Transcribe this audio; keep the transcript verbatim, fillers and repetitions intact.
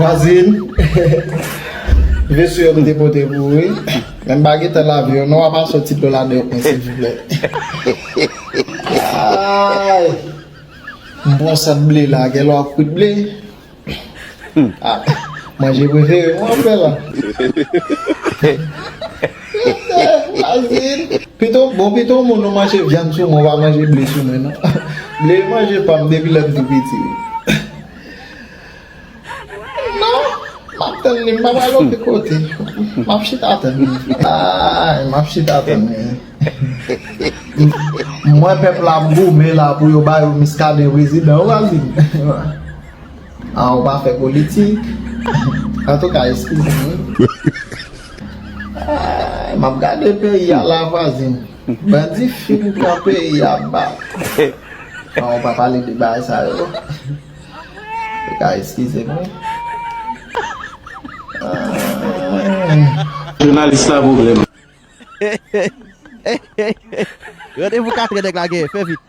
Vwazin, veso yo m te pote pou ou, wi. Men m pa gentan lave yo, non, w ap soti dlo ladan yo, silvouplè. Ay, m pran sant ble la, gen lè w ap kwit ble. Ah, manje prefere mwen ap fè la. Vwazin. Pito, bon, pito moun nou manje vyann sou mwen, w pa manje ble sou mwen, non. Ble manje pa m depi lè m tou piti. Non, m ap tann li, m pa pral okenn kote. M ap chita tann li. Ay, m ap chita tann li. M wè pèp la ap goumen la pou yo ba yo Miskaden prezidan, ou pa di. Ah, ou pa fè politik. Antouka, eskize m, wi. Ay, m ap gade peyi a la, vwazin. Bandi fin pran peyi a ba. Ah, ou pa pale de bagay sa yo. Antouka, eskize m, wi. Ah. Jounalis la pwoblèm. Randevou katrè nèg la gen, fè vit.